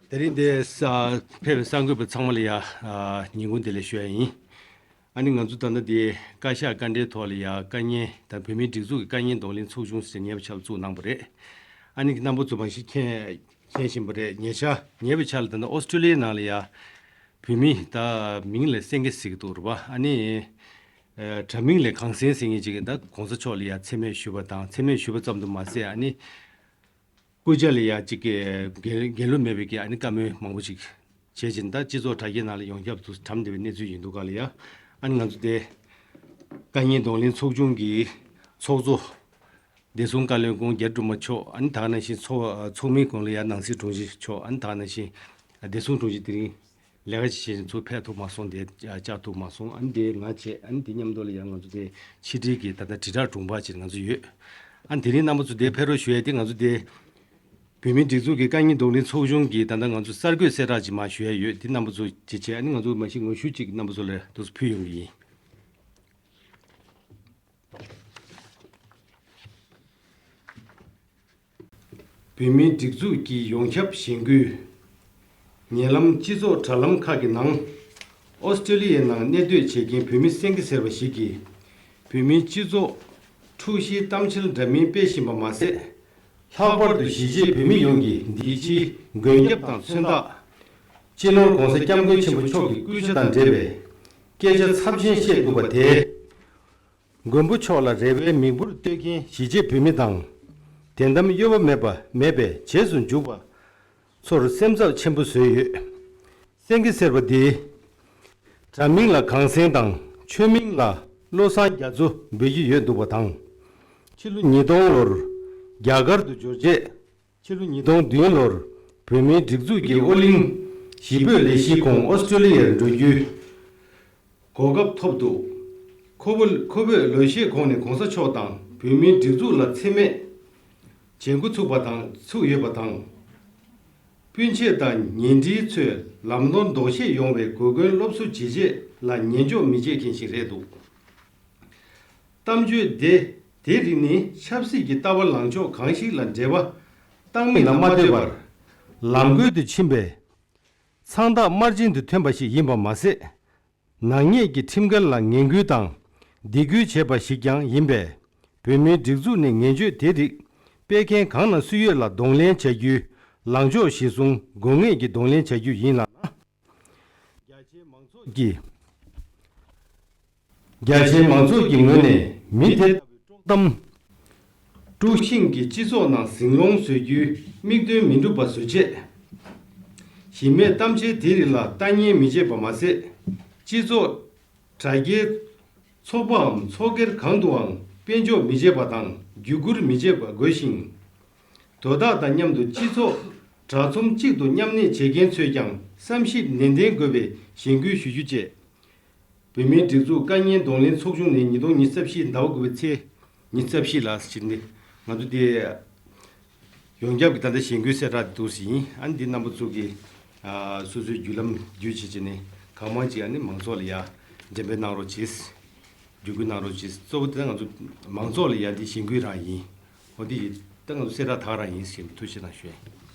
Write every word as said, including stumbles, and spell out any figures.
དེ་རིང་འདིར་ཕེབས་པའི་གསར་འགོད་པ་ཚང་མ་ལ་ཡ་ཉིན་གུང་བདེ་ལེགས་ཞུ་ཡ་ཡིན། ཨ་ནི་ང་ཚོ་ད་ལྟ་འདི་བཀའ་ཤག་བཀའ་འབྲེལ་ཐོག་ལ་ཡ་དཀའ་ཉེན་དང་བོད་མིའི་སྒྲིག་འཛུགས་ཀྱི་དཀའ་ཉེན་གདོང་ལེན་ཚོགས་ཆུང་ཟེར་ཉེ་བའི་ཆར་ལ་བཙུགས་གནང་པ་རེད། ཨ་ནི་རྣམ་པ་ཚོ་མང་ཤོས་མཁྱེན་མཁྱེན་བཞིན་པ་རེད། ཉེ་ཆར་ཉེ་བའི་ཆར་ལ་ད་ལྟ་ཨོ་སི་ཀྲོ་ལི་ཡའི་ནང་ལ་ཡ་བོད་མི་ད་མིང་ལ་སེང་གེ་ཟེར་གྱི་འདུག་རེད་པ། ཨ་ནི་དྲ་མིང་ལ་གངས་སེང་ཟེར་མཁན་ཅིག་གིས་ད་གོང་ས་མཆོག་ལ་ཡ་མཚན་སྨད་ཞུས་པ་དང་། མཚན་སྨད་ཞུས་པ་ཙམ་དུ་མ་ཟད། ཨ་ནི་སྐུ་ཕྱྭ་ལ་ཡ་གཅིག་གི་འགན་འགན་ལུགས་མེད་པའི་གི་ཨ་ནི་བཀའ་མོལ་མང་པོ་ཅིག་བྱས་ཅིང་། ད་སྤྱི་ཚོགས་དྲ་རྒྱའི་ནང་ལ་ཡོངས་ཁྱབ་ཏུ་གྲམ་བསྡད་པའི་གནས་ཚུལ་ཡིན་འདུག་ག་ལ་ཡ། ཨ་ནི་ང་ཚོ་དེ་དཀའ་ཉེན་གདོང་ལེན་ཚོགས་ཆུང་གི་ཚོགས་གཙོ་བདེ་སྲུང་བཀའ་བློན་ཁོང་རྒྱ་སྒྲོལ་མ་མཆོག་ཨ་ནི་ད་ག་ནང་བཞིན་ཚོགས་ཚོགས་མིའི་གོང་ལ་ཡ་ནང་སྲིད་དྲུང་ཆེ་མཆོག་ཨ་ནི་ད་ག་ནང་བཞིན་བདེ་སྲུང་དྲུང་ཆེ་དེ་རིང་ལས་ཀ་བྱེད་བཞིན་ཚུར་ཕེབས་ཐུབ་མ་སོང་། དེ་བཅར་ཐུབ་མ་སོང་། ཨ་ནི་དེ་ང་བྱས། ཨ་ནི་དེ་མཉམ་དུ་ལ་ཡང་ང་ཚོ་དེ་ཕྱི་དྲིལ་གྱི་ད་ལྟ་དྲིལ་བསྒྲགས་དྲུང་འཕར་ཅིག་ང་ཚོ་ཡོད། ཨ་ནི་དེ་རིང་རྣམ་པ་ཚོ་དེ་ཕེབས་རོགས་ཞུ་ཡས་དེ། ང་ཚོ་དེ་བོད་མིའི་སྒྲིག་འཛུགས་ཀྱི་དཀའ་ཉེན་གདོང་ལེན་ཚོགས་ཆུང་གི་ད་ལྟ་ང་ཚོ་གསར་འགོད་གསལ་བསྒྲགས་ཅིག་མར་ཞུ་ཡས་ཡོད། དེ་རྣམ་པ་ཚོ་བྱས་བྱས། ཨ་ནི་ང་ཚོ་མ་གཞི་ངོ་བཤུས་ཅིག་རྣམ་པ་ཚོ་ལ་དུ་ཕུལ་ཡོང་གི་ཡིན། བོད་མིའི་སྒྲིག་འཛུགས་ཀྱི་ཡོངས་ཁྱབ་གཞེན་སྐུལ། ཉེ་ལམ་སྤྱི་ཚོགས་དྲ་ལམ་ཁག་གི་ནང་། ཨོ་སི་ཀྲོ་ལི་ཡའི་ནང་གནས་སྡོད་བྱེད་མཁན་བོད་མི་སེང་གེ་ཟེར་བ་ཞིག་གིས། བོད་མིའི་སྤྱི་ཚོགས་འཁྲུག་གཞིའི་གཏམ་འཆལ་འདྲ་མིན་སྤེལ་བཞིན་པ་མ་ཟད། ལྷག་པར་དུ་གཞིས་བྱེས་བོད་མི་ཡོངས་ཀྱིས་འདིའི་ཕྱིའི་མགོན་སྐྱབས་དང་མཚོན་རྟགས། སྤྱི་ནོར་༸གོང་ས་༸སྐྱབས་མགོན་ཆེན་པོ་མཆོག་གི་སྐུ་ཕྱྭ་དང་འབྲེལ་བའི་སྐད་ཆ་ཚབས་ཆེན་བཤད་འདུག་པ་དེས། མགོན་པོ་མཆོག་ལ་རེ་བའི་མིག་འབུར་གཏོད་མཁན་གཞིས་བྱེས་བོད་མི་དང་། དད་དམ་གཡོ་བ་མེད་པ་མེད་པའི་རྗེས་སུ་འཇུག་པ་ཚོར་སེམས་འཚབ་ཆེན་པོ་བཟོས་ཡོད། སེང་གེ་ཟེར་བ་འདི། དྲ་མིང་ལ་གངས་སེང་དང་། ཆོས་མིང་ལ་བློ་བཟང་རྒྱ་མཚོ་འབོད་ཀྱི་ཡོད་འདུག་པ་དང་། ཕྱི་ལོ་ཉིས་སྟོང་ལོར་རྒྱ་གར་དུ་འབྱོར་རྗེས། ཕྱི་ལོ་ཉིས་སྟོང་བདུན་ལོར་བོད་མིའི་སྒྲིག་འཛུགས་ཀྱི་ཨོ་གླིང་གཞིས་སྤོས་ལས་གཞིའི་ཁོངས་ཨོ་སི་ཀྲོ་ལི་ཡར་འགྲོ་རྒྱུའི་གོ་སྐབས་ཐོབ་འདུག། ཁོ་བོ་ཁོ་བོས་ལོ་ཤས་གོང་ནས་༸གོང་ས་མཆོག་དང་བོད་མིའི་སྒྲིག་འཛུགས་ལ་མཚན་སྨད་བྱེད་འགོ་ཚུགས་པ་དང་། ཚུགས་ཡོད་པ་དང་། སྤུན་མཆེད་དང་ཉེ་འབྲེལ་ཚོས་ལམ་ནོར་ལྡོག་ཤེས་ཡོང་བའི་གོ་སྐོན་སློབ་གསོ་བྱེད་ཆེད་ལ་ཉན་འཇོག་མི་བྱེད་མཁན་ཞིག་རེད་འདུག། གཏམ་བརྗོད་དེ་དེ་རིགས་ནི་ཆབ་སྲིད་ཀྱི་ལྟ་བ་ལངས་ཕྱོགས་གང་ཞིག་ལ་འབྲེལ་བ་བཏང་མིན་ལ་མ་ལྟོས་པར། ལམ་བགོས་དུ་ཕྱིན་པའི་མཚང་རྟགས་དམར་རྗེན་དུ་ཐོན་པ་ཞིག་ཡིན་པ་མ་ཟད། ནག་ཉེས་ཀྱི་ཁྲིམས་འགལ་ལ་ངན་སྐུལ་དང་སྡིགས་སྐུལ་བྱས་པ་ཞིག་ཀྱང་ཡིན་པས། བོད་མིའི་སྒྲིག་འཛུགས་ནས་ངན་བྱུས་དེ་རིགས་སྤེལ་མཁན་གང་ན་སུ་ཡོད་ལ་གདོང་ལེན་བྱ་རྒྱུའི་ལངས་ཕྱོགས་གཞིར་བཟུང་དགོས་ངེས་ཀྱི་གདོང་ལེན་བྱ་རྒྱུ་ཡིན་ལ། རྒྱ་ཆེའི་མང་ཚོགས་ཀྱི་རྒྱ་ཆེའི་མང་ཚོགས་ཀྱི་ངོས་ནས་མི་དེ་ལྟ་བུའི་དཀྲོག་གཏམ། དཀྲུག་ཤིང་གིས་སྤྱི་ཚོགས་ནང་ཟིང་སློང་བཟོ་རྒྱུའི་དམིགས་དོན་མི་འགྲུབ་པ་བཟོ་ཆེད། གཞི་མེད་གཏམ་འཆལ་དེ་རིགས་ལ་ལྟ་ཉན་མི་བྱེད་པ་མ་ཟད། སྤྱི་ཚོགས་དྲ་རྒྱའི་ཚོགས་པའམ་ཚོགས་སྒེར་གང་དུའང་དཔལ་འབྱོར་མི་བྱེད་པ་དང་། བརྒྱུད་བསྐུར་མི་བྱེད་པ་དགོས་ཤིང་། དོ་བདག་དང་མཉམ་དུ་སྤྱི་ཚོགས་དྲ་ཚོམས་གཅིག་ཏུ་མཉམ་གནས་བྱེད་མཁན་ཚོས་ཀྱང་བསམ་ཞིབ་ནན་ཏན་དགོས་པའི་གཞེན་སྐུལ་ཞུ་རྒྱུ་བཅས། བོད་མིའི་སྒྲིག་འཛུགས་དཀའ་ཉེན་གདོང་ལེན་ཚོགས་ཆུང་ནས་ཉིས་སྟོང་ཉི་ཤུ་རྩ་བཞི་ཟླ་བ་དགུ་པའི་ཚེས་ཉི་ཤུ་རྩ་བཞི་ལ་ཕྱིན་ཏེ། ང་ཚོ་དེ་ཡོངས་ཁྱབ་ཀྱི་ད་ལྟ་གཞེན་སྐུལ་གསལ་བསྒྲགས་འདུག་ཟིན་ཡིན། ཨ་ནི་འདི་རྣམ་པ་ཚོ་གིས་ཨ་སོ་སོའི་བརྒྱུད་ལམ་བརྒྱུད་བྱས་བྱས་ནས་གང་མང་ཅིག་ཨ་ནི་མང་ཚོགས་ལ་ཡ་འགྲེམས་སྤེལ་གནང་རོགས་གྱིས། བརྒྱུད་སྐུལ་གནང་རོགས་གྱིས། གཙོ་བོ་དེ་ང་ཚོ་མང་ཚོགས་ལ་ཡ་འདི་གཞེན་སྐུལ་རང་ཡིན། འོ་འདི་ཡིན། ད་ང་ཚོ་གསལ་བསྒྲགས་དག་རང་ཡིན་ཟེར་ནས་ཐུགས་རྗེ་གནང་ཞུ་ཡ་ཡིན།